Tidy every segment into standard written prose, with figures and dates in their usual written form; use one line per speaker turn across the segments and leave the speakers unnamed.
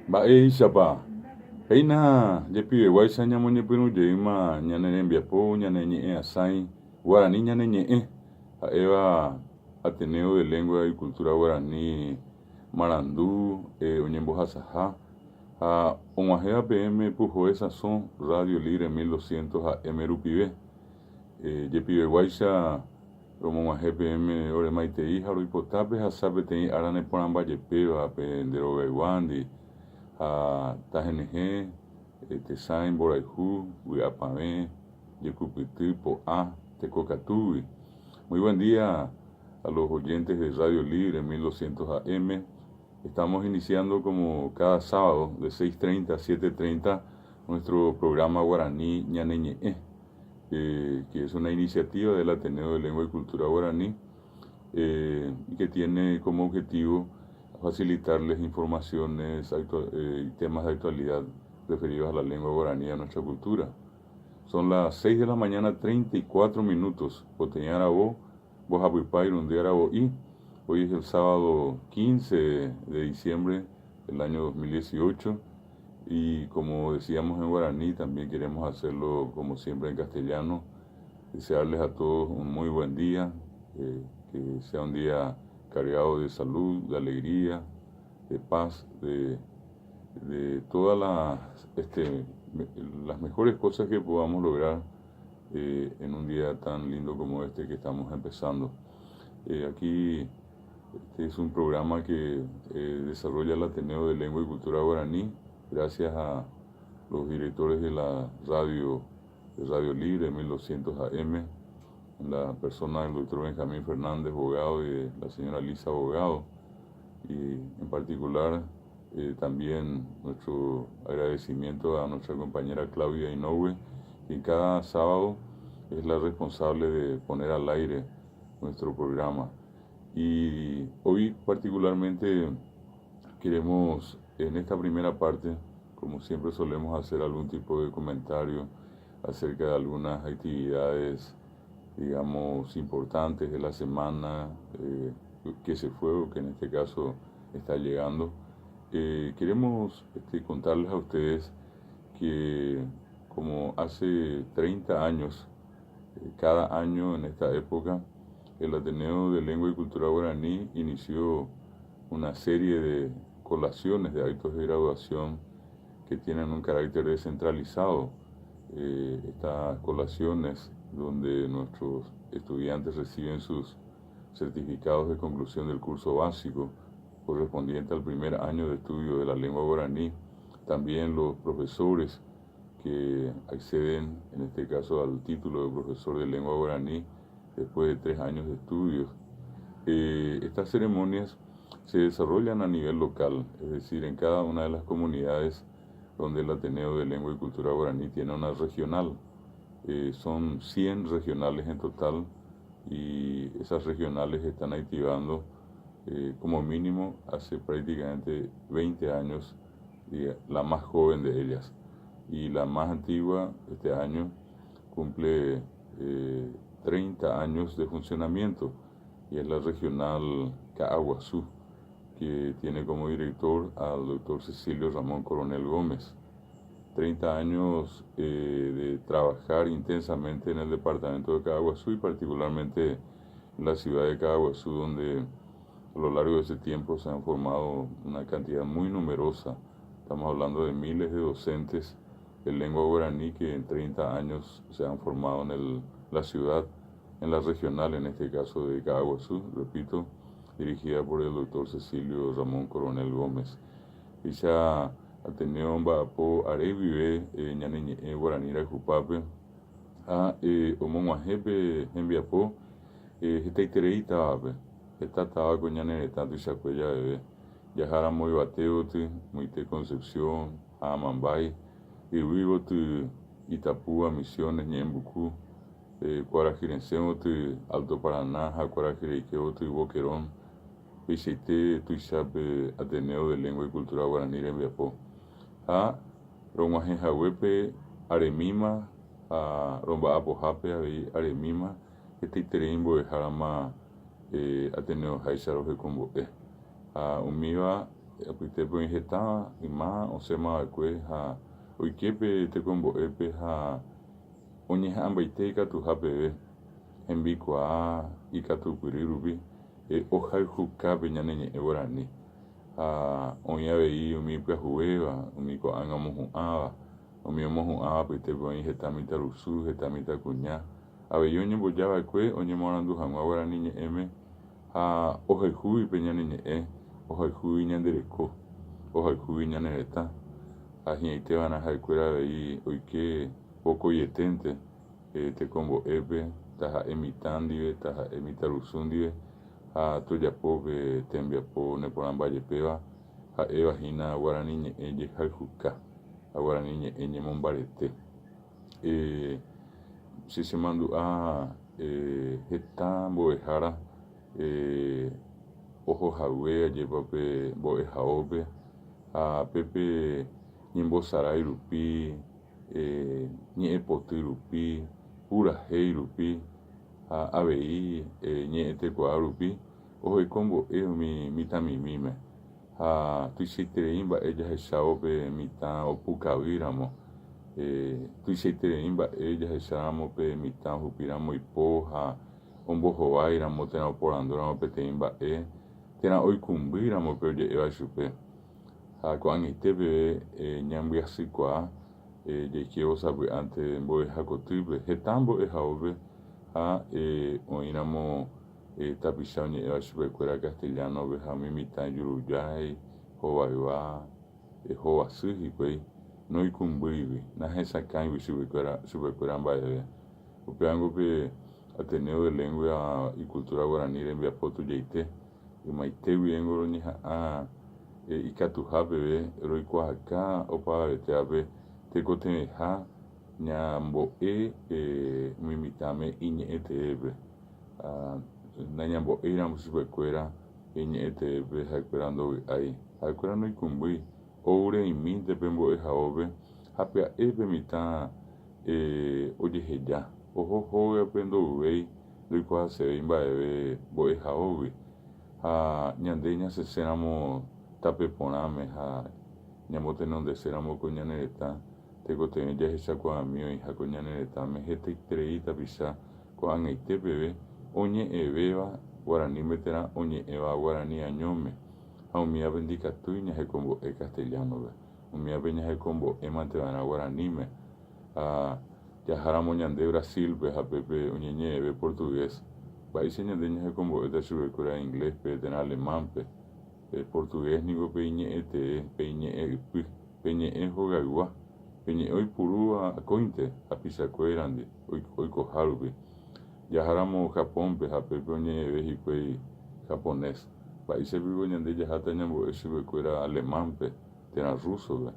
Mba'éichapa? Péina jepiveguáicha ñamoñepyrũ jeýma ñane rembiapo, ñane ñe'ẽ asãi, guarani ñane ñe'ẽ, ha'éva Ateneo de Lengua y Cultura Guarani marandu oñembohasaha ha og̃uahẽva peẽme Puhoe Sasõ Radio Libre 1200 AM rupive. Jepiveguáicha Romog̃uahẽ peẽme ore maitei ha roipota pehasa peteĩ ára neporãmbajepéva pe nde rogayguándi ha tahenyhẽ tesãi mborayhu, vy'apavẽ, jekupyty, po'a, tekokatúgui. Muy buen día a los oyentes de Radio Libre 1200 AM. Estamos iniciando como cada sábado de 6:30 a 7:30 nuestro programa Guaraní Ñane Ñe'ẽ. Eh, que es una iniciativa del Ateneo de Lengua y Cultura Guaraní eh, y que tiene como objetivo facilitarles informaciones eh, y temas de actualidad referidos a la lengua guaraní y a nuestra cultura. Son las 6 de la mañana 34 minutos. Poteĩ aravo, mbohapypa irundy aravo'i. Hoy es el sábado 15 de diciembre del año 2018 y como decíamos en guaraní, también queremos hacerlo como siempre en castellano. Desearles a todos un muy buen día, eh, que sea un día cargado de salud, de alegría, de paz, de, de todas las, este, las mejores cosas que podamos lograr eh, en un día tan lindo como este que estamos empezando. Eh, aquí este es un programa que eh, desarrolla el Ateneo de Lengua y Cultura Guaraní, gracias a los directores de la radio, de Radio Libre 1200 AM, en la persona del doctor Benjamín Fernández Bogado y de la señora Lisa Bogado, y en particular eh, también nuestro agradecimiento a nuestra compañera Claudia Inoue, quien cada sábado es la responsable de poner al aire nuestro programa. Y hoy particularmente queremos en esta primera parte, como siempre solemos hacer algún tipo de comentario acerca de algunas actividades, digamos, importantes de la semana eh, que se fue o que en este caso está llegando. Eh, queremos este, contarles a ustedes que como hace 30 años, eh, cada año en esta época, el Ateneo de Lengua y Cultura Guaraní inició una serie de colaciones de actos de graduación que tienen un carácter descentralizado. Eh, estas colaciones donde nuestros estudiantes reciben sus certificados de conclusión del curso básico correspondiente al primer año de estudio de la lengua guaraní, también los profesores que acceden, en este caso, al título de profesor de lengua guaraní después de tres años de estudios. Eh, estas ceremonias se desarrollan a nivel local, es decir, en cada una de las comunidades donde el Ateneo de Lengua y Cultura Guaraní tiene una regional. Eh, son 100 regionales en total y esas regionales están activando eh, como mínimo hace prácticamente 20 años, la más joven de ellas. Y la más antigua este año cumple 30 eh, años de funcionamiento y es la regional Caaguazú, que tiene como director al doctor Cecilio Ramón Coronel Gómez. 30 años eh, de trabajar intensamente en el departamento de Caaguazú y particularmente en la ciudad de Caaguazú, donde a lo largo de ese tiempo se han formado una cantidad muy numerosa, estamos hablando de miles de docentes de lengua guaraní que en 30 años se han formado en el, la ciudad, en la regional, en este caso de Caaguazú, repito, dirigida por el doctor Cecilio Ramón Coronel Gómez. Péicha Ateneo omba'apo are guive eh, ñane ñe'ẽ guarani rayhupápe ha eh, omog̃uahẽ pe hembiapo eh, hetaiterei távape. Heta táva ko ñane retã tuichakue javeve, jaháramo yvate goty, Moite Concepción ha Amambái, yvy goty Itapúa, Misiones, Ñe'ẽmbuku, kuarahyresẽ goty Alto Paraná ha kuarahyreike goty Boquerón, peichaite tuicha pe Ateneo de Lengua y Cultura Guaraní rembiapo. Ha rog̃uahẽhaguépe aremíma ha romba'apohápe avei aremíma hetaiterei mbo'ehárama Ateneoháicha rohekombo'e. Ha umíva apytépe oĩ heta yma osẽma va'ekue ha oike pe tekombo'épe ha oñeha'ãmbaite ikatuha peve hembikuaa ikatupyry rupi ohayhuka pe ñane ñe'ẽ guarani. Ha oĩ avei umi ipyahuvéva, umi ko'ág̃a omohu'ãva, umi omohu'ãva apytépe oĩ heta mitãrusu, heta mitãkuña, avei oñemboja va'ekue oñemoarandu hag̃ua guarani ñe'ẽme ha ohayhúgui pe ñane ñe'ẽ, ohayhúgui ñande reko, ohayhúgui ñane retã. Ha hi'ãite va'erã ha'ekuéra avei oike vokoieténte tekombo'épe, taha'e mitã ndive, taha'e mitãrusu ndive ha tojapo pe tembiapo neporãmba jepéva ha'éva hína guarani ñe'ẽ jehayhuka ha guarani ñe'ẽ ñemombarete. Che chemandu'a heta mbo'ehára oho hague ajépa pe mbo'ehaópe ha pépe ñembosarái rupi, ñe'ẽpoty rupi, purahéi rupi ha avei ñe'ẽtekuaa rupi ohekombo'e umi mitãmimíme. Ha tuichaiterei mba'e jahechávo pe mitã opukavýramo, tuichaiterei mba'e jahecháramo pe mitã ohupíramo ipo ha ombohováiramo térã oporandúramo peteĩ mba'e térã oikũmbýramo pe oje'éva chupe. Ha ko'ag̃aite peve ñambyasykuaa jaikévo sapy'ánte mbo'ehakotýpe, heta mbo'ehaópe ha oĩramo Tapicha oñe'ẽva chupekuéra castellano-pe ha umi mitã ijurujái, hovayva, hovasy hikuái, noikũmbýigui, nahesakãigui chupekuéra mba'eve. Upévango pe Ateneo de Lengua y Cultura Guarani rembiapo tujaite, ymaite guivéngo roñeha'ã ikatuha peve roikuaaka opavavetévape tekotevẽha ñambo'e umi mitãme iñe'ẽ teépe. Ha nañambo'éiramo chupekuéra iñe'ẽ teépe ha'ekuéra ndovy'ái. Ha'ekuéra noikũmbýi, ou reimínte pe mbo'ehaópe ha pya'e pe mitã ojeheja. Oho hógape ndouvéi, ndoikuaasevéi mba'eve mbo'ehaógui. Ha ñande ñasẽséramo tape porãme ha ñamotenondeséramo ko ñane retã, tekotevẽ jahechakuaami oĩha ko ñane retãme hetaiterei tapicha Ko'ag̃aite peve oñe'ẽvéva guaraníme térã oñe'ẽva guarani añóme, ha umívape ndikatúi ñahekombo'e castellano-pe, umívape ñahekombo'émante va'erã guaraníme. Ha jaháramo ñande Brasil-pe ha pépe oñeñe'ẽve portugués, mba'éicha ñande ñahekombo'éta chupekuéra inglés-pe térã alemán-pe? Pe portugués niko pe iñe'ẽ tee, pe iñe'ẽ ypy, pe ñe'ẽ hogaygua, pe ñe'ẽ oipurúva akóinte hapichakuérandi. Oikoha rupi. Jaháramo Japónpe ha pépe oñe'ẽve hikuái japonés, mba'éicha piko ñande jaháta ñambo'e chupekuéra alemánpe térã rúsope?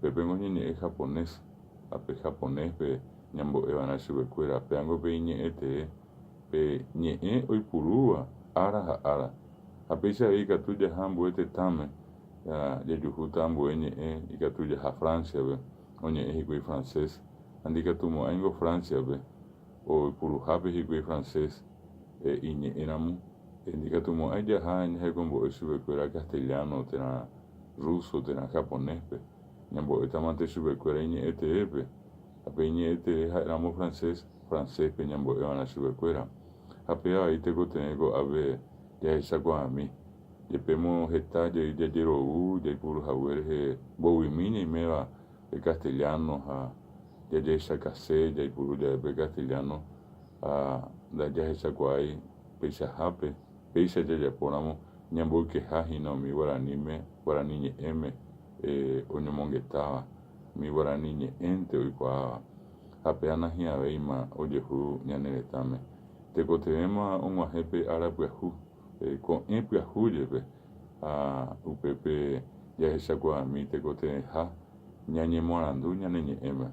Pépengo ñañe'ẽ japonés ha pe japonéspe ñambo'e va'erã chupekuéra, péango pe iñe'ẽ tee, pe ñe'ẽ oipurúva ára ha ára. Ha péicha avei ikatu jaha ambue tetãme, jajuhúta ambue ñe'ẽ, ikatu jaha Fránciape, oñe'ẽ hikuái francés. Ha ndikatumo'ãingo Francia-pe, oipuruhápe hikuái francés iñe'ẽramo, ndikatumo'ãi jaha ñahekombo'e chupekuéra castellano térã ruso térã japonés-pe, ñambo'étamante chupekuéra iñe'ẽ teépe, ha pe iñe'ẽ tee ha'éramo francés, francés-pe ñambo'eva'erã chupekuéra. Ha péva avei tekotevẽ ko'ápe jahechakuaami, jepémo heta jey jajerovu jaipuru hague rehe mbovymi ñaiméva pe castellano ha jajehechakase jaipuru jave pe castellano ha ndajahechakuaái peichahápe, péicha jajapóramo ñamboykeha hína umi guaraníme, guarani ñe'ẽme oñomongetáva, umi guarani ñe'ẽnte oikuaáva ha péva nahi'ãvéima ojehu ñane retãme. Tekotevẽma og̃uahẽ pe ára pyahu, ko'ẽ pyahu jepe ha upépe jahechakuaami tekotevẽha ñañemoarandu ñane ñe'ẽme.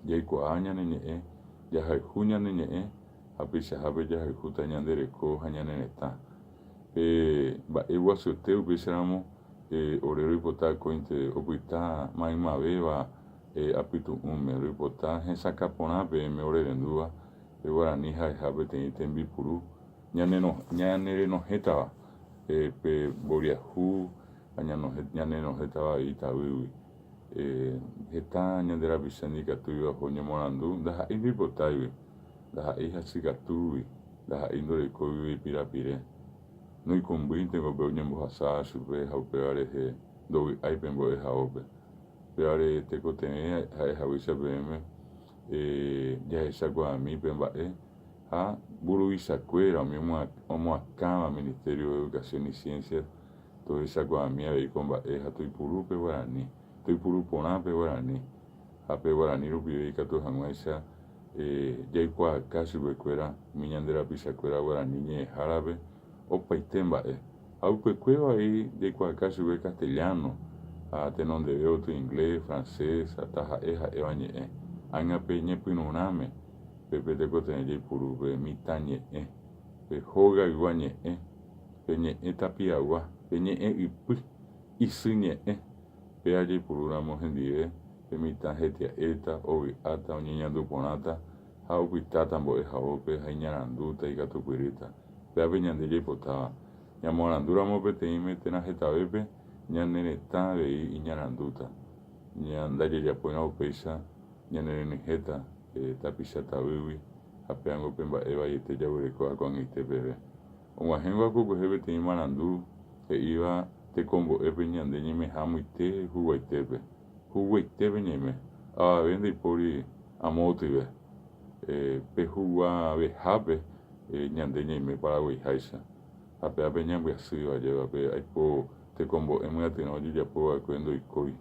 Jaikuaa ñane ñe'ẽ, jahayhu ñane ñe'ẽ ha peichahápe jahayhúta ñande reko ha ñane retã. Pe mba'e guasuete upéicharamo ore roipota akóinte opyta maymavéva apytu'ũme, roipota hesakã porã peẽme orerendúva pe guarani ha'eha peteĩ tembipuru ñanerenohẽtava pe mboriahu. ha ñanohẽ ñanerohẽtava avei tavýgui. Heta ñande rapicha ndikatúiva oho ñemoarandu ndaha'éi ndoipotáigui, ndaha'éi hasykatúgui, ndaha'éi ndorekóigui ipirapire. Noikũmbýinteko pe oñembohasa chupe ha upéva rehe ndovy'ái pe mbo'ehaópe. Upévare tekotevẽ ha'ehaguéicha peẽme jahechakuaami pe mba'e ha mburuvichakuéra umi omoakãva Ministerio de Educación y Ciencias tohechakuaami avei ko mba'e ha toipuru pe guarani, toipuru porã pe guarani ha pe guarani rupive ikatu hag̃uáicha jaikuaaka chupekuéra umi ñande rapichakuéra guarani ñe'ẽhárape opaite mba'e. Ha upekuévo avei jaikuaaka chupe castellano ha tenondeve oty inglés, francés ha taha'e ha'éva ñe'ẽ. Ág̃a pe ñepyrũrãme pépe tekotevẽ jaipuru pe mitã ñe'ẽ, pe hogaygua ñe'ẽ, pe ñe'ẽ tapiagua, pe ñe'ẽ ypy, isy ñe'ẽ. Péa jaipurúramo hendive pe mitã hetia'éta, ovy'áta, oñeñandu porãta ha opytáta mbo'ehaópe ha iñarandúta, ikatupyrýta. Péape ñande jaipotáva. Ñamoarandúramo peteĩme térã hetavépe, ñane retã avei iñarandúta. Ndajajapóirõ upéicha ñanerenyhẽta tapicha tavýgui ha péango pe mba'e vaiete jaguerekóva ko'ag̃aite peve. Og̃uahẽngo akokuehe peteĩ marandu he'íva tekombo'épe ñande ñaimeha amoite huguaitépe. Huguaitépe ñaime, avave ndaipóri amo otyve. Pe huguavehápe ñande ñaime Paraguaiháicha. Ha péva pe ñambyasýva jeva pe aipo tekombo'e myatyrõ ojejapo va'ekue ndoikói.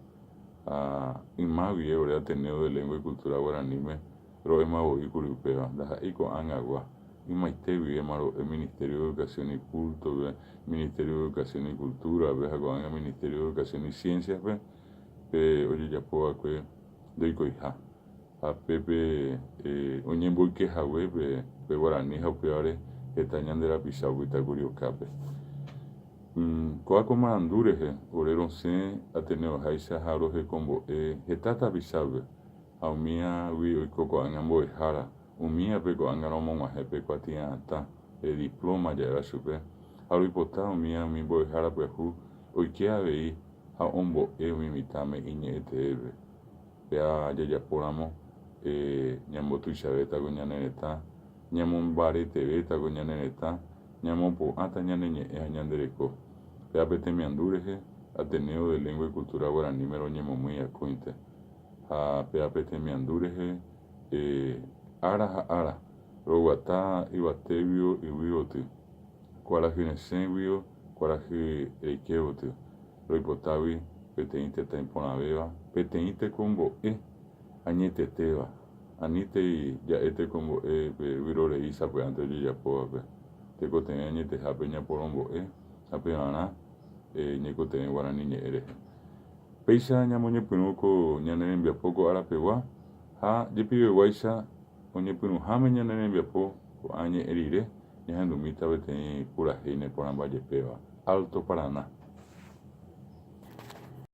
Ha yma guive ore Ateneo de Lengua y Cultura Guaraníme ro'éma voi kuri upéva, ndaha'éi ko'ág̃agua. Ymaite guivéma ro'e Ministerio de Educación y Culto-pe, Ministerio de Educación y Cultura-pe ha ko'ág̃a Ministerio de Educación y Ciencias-pe pe ojejapo va'ekue ndoikoiha. Ha pépe oñemboyke hague pe guarani ha upévare heta ñande rapicha opytákuri okápe. Kóva ko marandu rehe ore rosẽ Ateneoháicha ha rohekombo'e heta tapichápe ha umíagui oiko ko'ág̃a mbo'ehára, umíape ko'ág̃a romog̃uahẽ pe kuatia'atã, pe diploma ja'éva chupe, ha roipota umía umi mbo'ehára pyahu oike avei ha ombo'e umi mitãme iñe'ẽteépe. Péva jajapóramo ñambotuichavéta ko ñane retã, ñamombaretevéta ko ñane retã, ñamopu'ãta ñane ñe'ẽ ha ñande reko. Péva pe temiandu rehe, Ateneo de Lengua y Cultura Guaraníme roñemomýi akóinte. Ha péva pe temiandu rehe, ára ha ára, roguata yvatéguio yvy gotyo, kuarahy resẽguio kuarahy reike gotyo. Roipotágui peteĩ tetã iporãvéva, peteĩ tekombo'e añetetéva, anítei ja'e tekombo'e pe vyrorei sapy'ánte ojejapóvape. Tekotevẽ añetehápe ñaporombo'e ha pevarã ñaikotevẽ guarani ñe'ẽ rehe. Péicha ñamoñepyrũ ko ñane rembiapo ko ára pegua ha jepiveguáicha oñepyrũháme ñane rembiapo ko'ã ñe'ẽ rire ñahendumíta peteĩ purahéi neporãmba jepéva. Alto Paraná.